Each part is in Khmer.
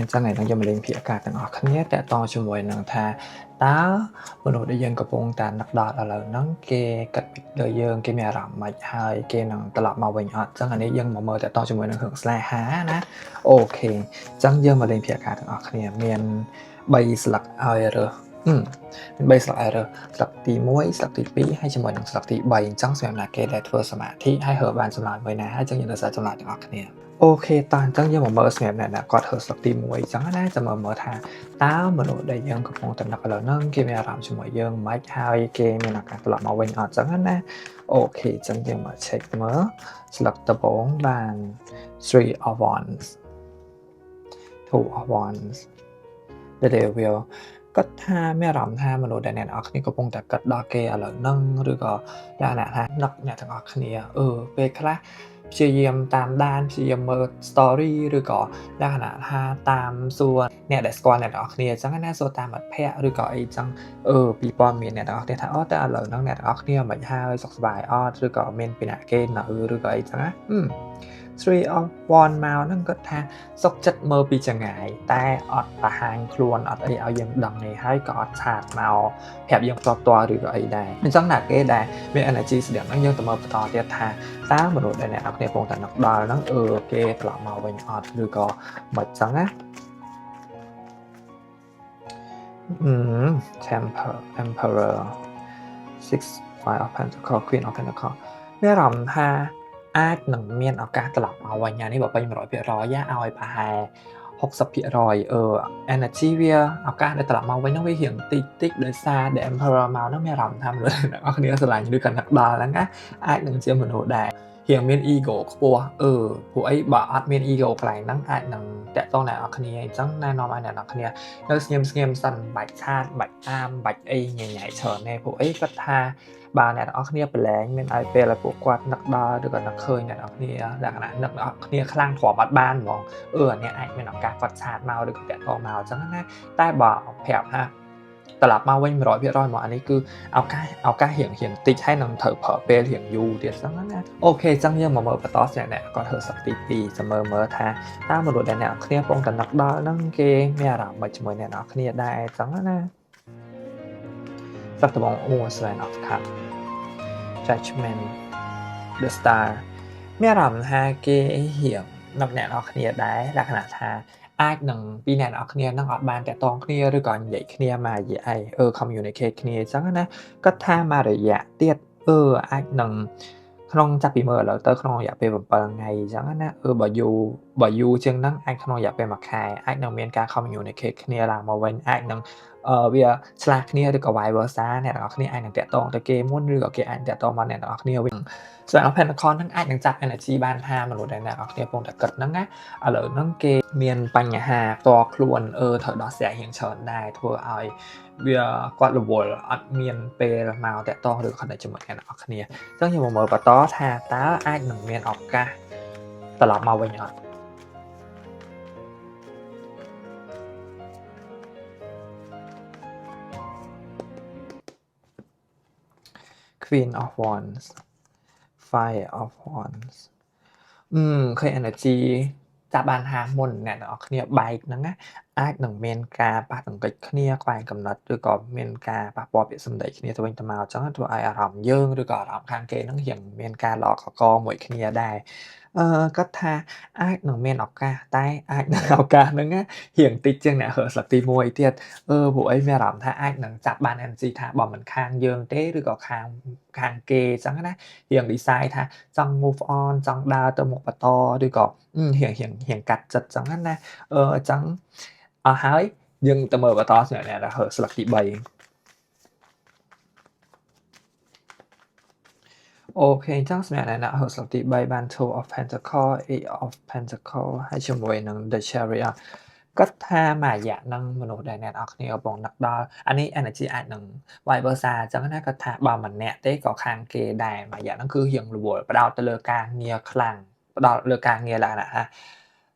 អញ្ចឹងថ្ងៃនេះយើងមកលេងភាគការទាំងអស់គ្នាតកតងជាមួយនឹងថាតើមនុស្សដែលយើងកំពុងតែនឹកដល់ឥឡូវហ្នឹងគេគិតពីលើយើងគេមានអារម្មណ៍ម៉េចហើយគេនឹងត្រឡប់មកវិញអត់អញ្ចឹងអានេះយើងមកមើលតកតងជាមួយនឹងរឿងស្នេហាណាOK អញ្ចឹងយើងមកលេងភាគការទាំងអស់គ្នាមាន3ស្លឹកឲ្យរើសមាន3ស្លឹកឲ្យរើសស្លឹកទី1ស្លឹកទី2ហើយជាមួយនឹងស្លឹកទី3អញ្ចឹងសម្រាប់អ្នកគេដែលធ្វើសមាធិហើយរើបានចម្លើយមួយណាហើយអញ្ចឹងយើងទៅសារចម្លើយទាំងអស់គ្នាOK តោះអញ្ចឹងយើងមកមើលសម្រាប់អ្នកដែលគាត់ធ្វើស្លឹកទី1អញ្ចឹងណាចាំមើលមើលថាតើមនុស្សដែលយើងកំពុងតែនឹកឥឡូវហ្នឹងគេមានអារម្មណ៍ជាមួយយើងមិនហើយគេមានឱកាសត្រឡប់មកវិញអត់អញ្ចឹងណាOK អញ្ចឹងយើងមក check មើលស្លឹកដំបូងបាន three of wands, two of wands, the devil គាត់ថាមានអារម្មណ៍ថាមនុស្សដែលអ្នកនរគ្នាកំពុងតែគិតដល់គេឥឡូវហ្នឹងឬក៏លក្ខណៈថានឹកអ្នកទាំងអស់គ្នាអឺពេលខ្លះព្យាយាមតាមដានព្យាយាមមើល story ឬក៏លក្ខណៈថាតាមសួរអ្នកដែលស្គាល់អ្នកទាំងអស់គ្នាអញ្ចឹងណាសួរតាមមិត្តភ័ក្តិឬក៏អីចឹងអឺពីព័ត៌មានអ្នកទាំងអស់គ្នាថាអូតើឥឡូវហ្នឹងអ្នកទាំងអស់គ្នាមិនហើយសុខសប្បាយអត់ឬក៏មានពីណាគេនៅឬក៏អីចឹងណា Three of Wands មកហ្នឹងគាត់ថាសុខចិត្តមើលពីចង្ងាយតែអត់បង្ហាញខ្លួនអត់អីឲ្យយើងដឹងទេហើយក៏អត់chat មកប្រាប់យើងផ្ទាល់ផ្ទាល់ឬក៏អីដែរអញ្ចឹងណាគេដែលមាន energy ស្តៀងហ្នឹងយើងទៅមើលបន្តទៀតថាតើមនុស្សដែលអ្នកនរគ្នាកំពុងតែនឹកដល់ហ្នឹងអឺគេត្រឡប់មកវិញអត់ឬក៏មិនចឹងណាអឺ Temper Emperor, Six, Five of Pentacle, Queen of Pentacle មានអារម្មណ៍ថាអាចនឹងមានឱកាសត្រឡប់មកវិញអានេះបើពេញ100%ឲ្យប្រហែល60%អឺ energy វាឱកាសដែលត្រឡប់មកវិញហ្នឹងវារៀងតិចតិចដោយសារ The Emperor មកហ្នឹងមានអារម្មណ៍ថាមនុស្សអ្នកនរគ្នាស្រឡាញ់ឬក៏នឹកដល់ហ្នឹងណាអាចនឹងជាមនុស្សដែលរៀងមាន ego ខ្ពស់អឺព្រោះអីបើអត់មាន ego កន្លែងហ្នឹងអាចនឹងតាក់ទងអ្នកនរគ្នាអញ្ចឹងណែនាំឲ្យអ្នកនរគ្នានៅស្ងៀមស្ងៀមសិនបាច់ chat បាច់តាមបាច់អីញញ៉ៃច្រើនទេព្រោះអីគាត់ថាបើអ្នកនរគ្នាប្រឡែងមានឲ្យពេលឲ្យពួកគាត់នឹកដល់ឬក៏នឹកឃើញអ្នកនរគ្នាលក្ខណៈនឹកដល់គ្នាខ្លាំងទ្រាំអត់បានហ្មងអឺអានេះអាចមានឱកាសគាត់ chat មកឬក៏តាក់ទងមកអញ្ចឹងណាតែបើប្រាប់ថាត្រឡប់មកវិញ100%មកអានេះគឺឱកាសឱកាសរៀងរៀងតិចហើយនឹងត្រូវប្រើពេលរៀងយូរទៀតចឹងណាOK អញ្ចឹងយើងមកមើលបន្តសម្រាប់អ្នកគាត់ធ្វើសឹកទី2ចាំមើលមើលថាតើមនុស្សដែលអ្នកគ្នាកំពុងតែនឹកដល់ហ្នឹងគេមានអារម្មណ៍មិនជាមួយអ្នកនរគ្នាដែរអញ្ចឹងណាសឹកដំបងអូ Seven of Cup, Judgment, The Star មានអារម្មណ៍ថាគេរៀងនឹកអ្នកនរគ្នាដែរលក្ខណៈថាអាចនឹងពីអ្នកនរគ្នានឹងអត់បានតាក់ទងគ្នាឬក៏និយាយគ្នាមករយៈអីអឺ communicate គ្នាអញ្ចឹងណាគាត់ថាមករយៈទៀតអឺអាចនឹងក្នុងចាប់ពីមើលឥឡូវទៅក្នុងរយៈពេល7ថ្ងៃអញ្ចឹងណាអឺបើយូរបើយូរជាងហ្នឹងអាចក្នុងរយៈពេល1ខែអាចនឹងមានការ communicate គ្នាឡើងមកវិញអាចនឹងអឺវាឆ្លាស់គ្នាឬក៏ vice versa អ្នកទាំងអស់គ្នាអាចនឹងតាក់ទងទៅគេមុនឬក៏គេអាចតាក់ទងមកអ្នកទាំងអស់គ្នាវិញសម្រាប់ Pentacle ហ្នឹងអាចនឹងចាប់ energy បានថាមនុស្សដែលអ្នកទាំងអស់គ្នាកំពុងតែគិតហ្នឹងណាឥឡូវហ្នឹងគេមានបញ្ហាផ្ទាល់ខ្លួនអឺត្រូវដោះស្រាយរៀងច្រើនដែរធ្វើឲ្យវាគាត់រវល់អត់មានពេលមកតាក់ទងឬ connect ជាមួយអ្នកទាំងអស់គ្នាអញ្ចឹងខ្ញុំមកមើលបន្តថាតើអាចនឹងមានឱកាសត្រឡប់មកវិញអត់ Queen of Wands, Five of Wands អឺឃើញ energy ចាប់បានថាមុនអ្នកទាំងអស់គ្នាបែកហ្នឹងណាអាចនឹងមានការប៉ះទង្គិចគ្នាខ្វែងកំណត់ឬក៏មានការប៉ះពាល់ពាក្យសម្ដីគ្នាទៅវិញទៅមកអញ្ចឹងធ្វើឲ្យអារម្មណ៍យើងឬក៏អារម្មណ៍ខាងគេហ្នឹងរៀងមានការល្អកកមួយគ្នាដែរអឺគាត់ថាអាចនឹងមានឱកាសតែអាចនឹងឱកាសហ្នឹងណារៀងតិចជាងអ្នករើស្លឹកទី1ទៀតអឺព្រោះអីមានអារម្មណ៍ថាអាចនឹងចាប់បាន energy ថាបើមិនខាងយើងទេឬក៏ខាងខាងគេអញ្ចឹងណារៀង decide ថាចង់ move on ចង់ដើរទៅមុខបន្តឬក៏រៀងរៀងរៀងកាត់ចិត្តអញ្ចឹងណាអឺអញ្ចឹងអស់ហើយយើងទៅមើលបន្តសម្រាប់អ្នកដែលរើស្លឹកទី3OK អញ្ចឹងសម្រាប់អ្នករើស្លឹកទី3បាន Two of Pentacle, Eight of Pentacle ហើយជាមួយនឹង The Chariot គាត់ថាមួយរយៈហ្នឹងមនុស្សដែលអ្នកនរគ្នាកំពុងនឹកដល់អានេះ energy អាចនឹង vice versa អញ្ចឹងណាគាត់ថាបើម្នាក់ទេក៏ខាងគេដែរមួយរយៈហ្នឹងគឺរៀងរវល់ផ្ដោតទៅលើការងារខ្លាំងផ្ដោតលើការងារលក្ខណៈថា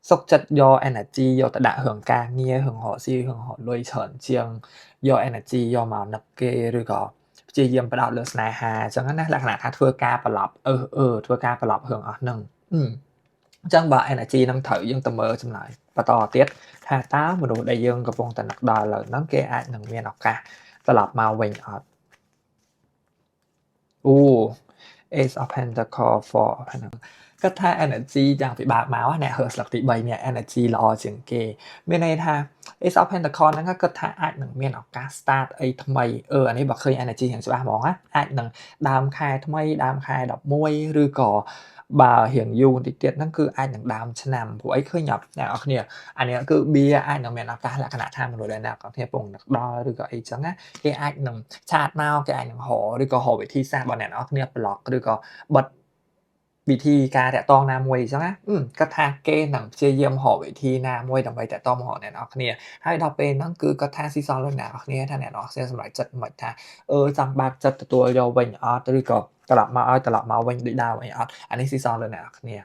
សុខចិត្តយក energy យកទៅដាក់រឿងការងាររឿងរកស៊ីរឿងរកលុយច្រើនជាងយក energy យកមកនឹកគេឬក៏ព្យាយាមផ្ដោតលើស្នេហាអញ្ចឹងណាលក្ខណៈថាធ្វើការប្រឡប់អឺអឺធ្វើការប្រឡប់រឿងអស់ហ្នឹងអញ្ចឹងបើ energy ហ្នឹងត្រូវយើងទៅមើលចម្លើយបន្ត បន្តទៀតថាតើមនុស្សដែលយើងកំពុងតែនឹកដល់ឥឡូវហ្នឹងគេអាចនឹងមានឱកាសត្រឡប់មកវិញអត់អូ Ace of Pentacle, Four of Pentacle គាត់ថា energy យ៉ាងពិបាកមកអ្នកហើស្លឹកទី3នេះ energy ល្អជាងគេមានន័យថា Ace of Pentacle ហ្នឹងគាត់ថាអាចនឹងមានឱកាស start អីថ្មីអឺអានេះបើឃើញ energy យ៉ាងច្បាស់ហ្មងណាអាចនឹងដើមខែថ្មីដើមខែ11ឬក៏បើរៀងយូរបន្តិចទៀតហ្នឹងគឺអាចនឹងដើមឆ្នាំព្រោះអីឃើញអ្នកនរគ្នាអានេះគឺបៀអាចនឹងមានឱកាសលក្ខណៈថាមនុស្សដែលអ្នកនរគ្នាពងនឹកដល់ឬក៏អីចឹងណាគេអាចនឹង chat មកគេអាចនឹងរកឬក៏រកវិធីសាស្ត្របើអ្នកនរគ្នា block ឬក៏បិទវិធីការតាក់ទងណាមួយអញ្ចឹងណាគាត់ថាគេនឹងព្យាយាមរកវិធីណាមួយដើម្បីតាក់ទងមកអ្នកនរគ្នាហើយដល់ពេលហ្នឹងគឺគាត់ថាស៊ីសល់លើអ្នកនរគ្នាថាអ្នកនរគ្នាសម្រេចចិត្តមិនថាអឺចង់បើកចិត្តទទួលយកវិញអត់ឬក៏ត្រឡប់មកឲ្យត្រឡប់មកវិញដូចដើមអីអត់អានេះស៊ីសល់លើអ្នកនរគ្នា។